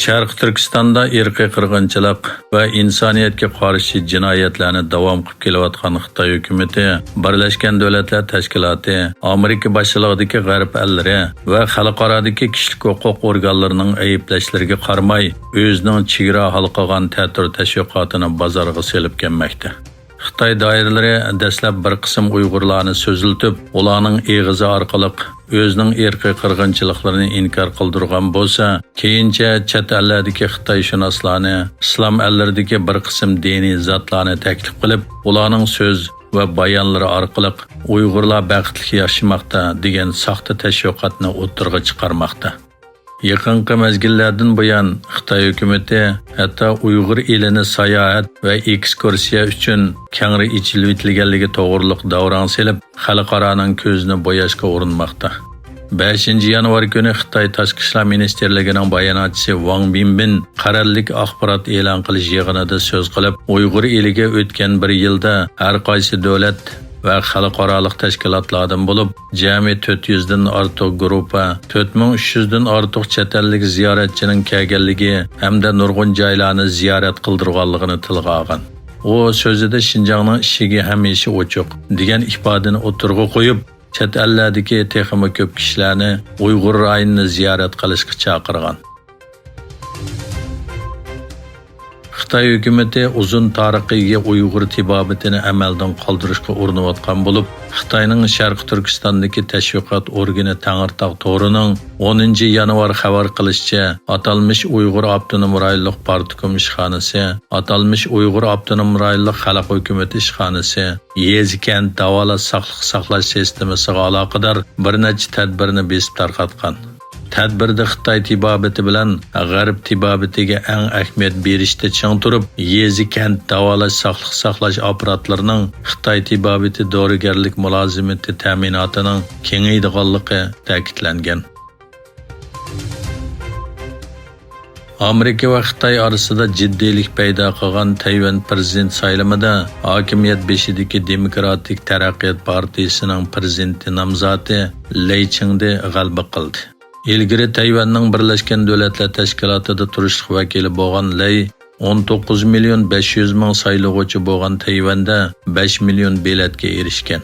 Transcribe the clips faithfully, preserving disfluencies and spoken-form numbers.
شەرقىي تۈركىستاندا ئىرقىي قىرغىنچىلىق ۋە ئىنسانىيەتكە قارشى جىنايەتلەرنى داۋام قىلىپ كېلىۋاتقان خىتاي ھۆكۈمىتى بىرلەشكەن دۆلەتلەر تەشكىلاتى، ئامېرىكا باشچىلىقىدىكى غەرب ئەللىرى ۋە خەلقئارادىكى كىشىلىك ھوقۇق ئورگانلىرىنىڭ ئەيىبلەشلىرىگە قارىماي، ئۆزىنىڭ چېگرا ھالقىغان تەتۈر تەشۋىقاتىنى بازارغا سېلىپ كەلمەكتە. خىتاي دائىرىلىرى دەسلەپ بىر قىسىم ئۇيغۇرلارنى سۆزلىتىپ، ئۇلارنىڭ ئېغىزى ئارقىلىق ئۆزىنىڭ ئىرقىي قىرغىنچىلىقلىرىنى ئىنكار قىلدۇرغان بولسا، كېيىنچە چەت ئەللەردىكى خىتايشۇناسلارنى، ئىسلام ئەللىرىدىكى بىر قىسىم دىنىي زاتلارنى تەكلىپ قىلىپ، ئۇلارنىڭ سۆز ۋە بايانلىرى ئارقىلىق «ئۇيغۇرلار بەختلىك ياشىماقتا» دېگەن ساختا تەشۋىقاتنى ئوتتۇرىغا چىقارماقتا. يېقىنقى مەزگىللەردىن بۇيان، خىتاي ھۆكۈمىتى ھەتتا ئۇيغۇر ئېلىنى ساياھەت ۋە ئېكسكۇرسىيە ئۈچۈن كەڭرى ئېچىلىۋېتىلگەنلىكى توغرۇلۇق داۋراڭ سېلىپ، خەلقئارانىڭ كۆزىنى بوياشقا ئۇرۇنماقتا. بەشىنچى يانۋار كۈنى خىتاي تاشقى ئىشلار مىنىستىرلىكىنىڭ باياناتچىسى ۋاڭ بىنبىن قەرەللىك ئاخبارات ئېلان قىلىش يىغىنىدا سۆز قىلىپ، ئۇيغۇر ئېلىگە ئۆتكەن بىر يىلدا ھەر قايسى دۆلەت ۋە خەلقئارالىق تەشكىلاتلاردىن بولۇپ، جەمئىي تۆت يۈزدىن ئارتۇق گۇرۇپپا، تۆت مىڭ ئۈچ يۈزدىن ئارتۇق چەت ئەللىك زىيارەتچىنىڭ كەلگەنلىكى ھەمدە نۇرغۇن جايلارنى زىيارەت قىلدۇرغانلىقىنى تىلغا ئالغان. ئۇ سۆزىدە «شىنجاڭنىڭ ئىشىكى ھەمىشە ئوچۇق» دېگەن ئىپادىنى ئوتتۇرىغا قويۇپ، چەت ئەللەردىكى تېخىمۇ كۆپ كىشىلەرنى ئۇيغۇر رايونىنى زىيارەت قىلىشقا چاقىرغان. خىتاي ھۆكۈمىتى ئۇزۇن تارىخقا ئىگە ئۇيغۇر تېبابىتىنى ئەمەلدىن قالدۇرۇشقا ئۇرۇنۇۋاتقان بولۇپ، خىتاينىڭ شەرقىي تۈركىستاندىكى تەشۋىقات ئورگىنى تەڭرىتاغ تورىنىڭ ئونىنچى يانۋار خەۋەر قىلىشىچە، ئاتالمىش ئۇيغۇر ئاپتونوم رايونلۇق پارتكوم ئىشخانىسى، ئاتالمىش ئۇيغۇر ئاپتونوم رايونلۇق خەلق ھۆكۈمىتى ئىشخانىسى، يېزا-كەنت داۋالاش ساقلىق ساقلاش سىستېمىسىغا ئالاقىدار بىر نەچچە تەدبىرنى بېسىپ تارقاتقان. تەدبىردە خىتاي تېبابىتى بىلەن غەرب تېبابىتىگە ئەڭ ئەھمىيەت بېرىشتە چىڭ تۇرۇپ، يېزا-كەنت داۋالاش ساقلىق ساقلاش ئاپپاراتلىرىنىڭ خىتاي تېبابىتى دورىگەرلىك مۇلازىمىتى تەمىناتىنىڭ كېڭىيىدىغانلىقى تەكىتلەنگەن. ئامېرىكا ۋە خىتاي ئارىسىدا جىددىيلىك پەيدا قىلغان تەيۋەن پىرېزىدېنت سايلىمىدا ھاكىمىيەت بېشىدىكى دېموكراتىك تەرەققىيات پارتىيىسىنىڭ پىرېزىدېنتى نامزاتى لەي چىڭدې غەلىبە قىلدى. ئىلگىرى تەيۋەننىڭ بىرلەشكەن دۆلەتلەر تەشكىلاتىدا تۇرۇشلۇق ۋەكىلى بولغان لەي ئون توققۇز مىليون بەش يۈز مىڭ سايلىغۇچى بولغان تەيۋەندە بەش مىليون بېلەتكە ئېرىشكەن.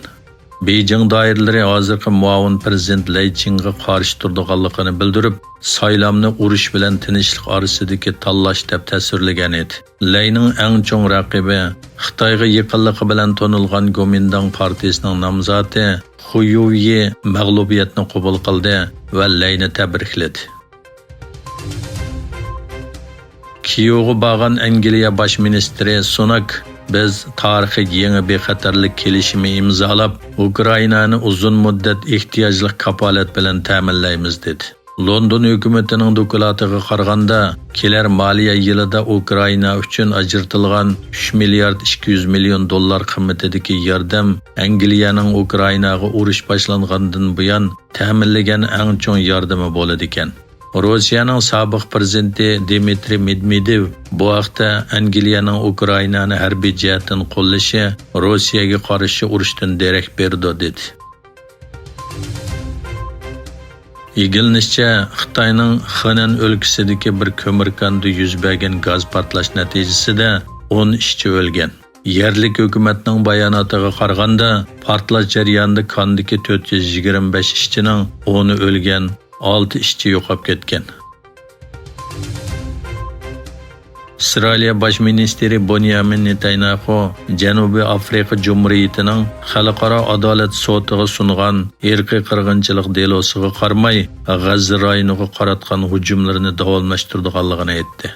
بېيجىڭ دائىرىلىرى ھازىرقى مۇئاۋىن پىرېزىدېنت لەي چىڭغا قارشى تۇرىدىغانلىقىنى بىلدۈرۈپ، سايلامنى ئۇرۇش بىلەن تىنچلىق ئارىسىدىكى تاللاش دەپ تەسۋىرلىگەن ئىدى. لەينىڭ ئەڭ چوڭ رەقىبى، خىتايغا يېقىنلىقى بىلەن تونۇلغان گومىنداڭ پارتىيىسىنىڭ نامزاتى خۇ يۇۋيى مەغلۇبىيەتنى قوبۇل قىلدى ۋە لەينى تەبرىكلىدى. كىيېۋغا بارغان ئەنگلىيە باش مىنىستىرى سۇناك، «بىز تارىخىي يېڭى بىخەتەرلىك كېلىشىمى ئىمزالاپ، ئۇكرائىنانى ئۇزۇن مۇددەت ئېھتىياجلىق كاپالەت بىلەن تەمىنلەيمىز» دېدى. لوندون ھۆكۈمىتىنىڭ دوكلاتىغا قارىغاندا، كېلەر مالىيە يىلىدا ئۇكرائىنا ئۈچۈن ئاجرىتىلغان ئۈچ مىليارد ئىككى يۈز مىليون دوللار قىممىتىدىكى ياردەم ئەنگلىيەنىڭ ئۇكرائىناغا ئۇرۇش باشلانغاندىن بۇيان تەمىنلىگەن ئەڭ چوڭ ياردىمى بولىدىكەن. روسىيەنىڭ سابىق پىرېزىدېنتى دىمىترىي مېدۋېدېۋ بۇ ھەقتە، «ئەنگلىيەنىڭ ئۇكرائىنانى ھەربىي جەھەتتىن قوللىشى روسىيەگە قارشى ئۇرۇشتىن دېرەك بېرىدۇ» دېدى. ئىگىلىنىشىچە، خىتاينىڭ خېنەن ئۆلكىسىدىكى بىر كۆمۈر كانىدا يۈز بەرگەن گاز پارتلاش نەتىجىسىدە ئون ئىشچى ئۆلگەن. يەرلىك ھۆكۈمەتنىڭ باياناتىغا قارىغاندا، پارتلاش جەريانىدا كاندىكى تۆت يۈز يىگىرمە بەش ئىشچىنىڭ ئونى ئۆلگەن، ئالتە ئىشچى يوقاپ كەتكەن. ئىسرائىلىيە باش مىنىستىرى بونيامىن نېتانياخۇ جەنۇبىي ئافرىقا جۇمھۇرىيىتىنىڭ خەلقئارا ئادالەت سوتىغا سۇنغان ئىرقىي قىرغىنچىلىق دېلوسىغا قارىماي، غەززە رايونىغا قاراتقان ھۇجۇملىرىنى داۋاملاشتۇرىدىغانلىقىنى ئېيتتى.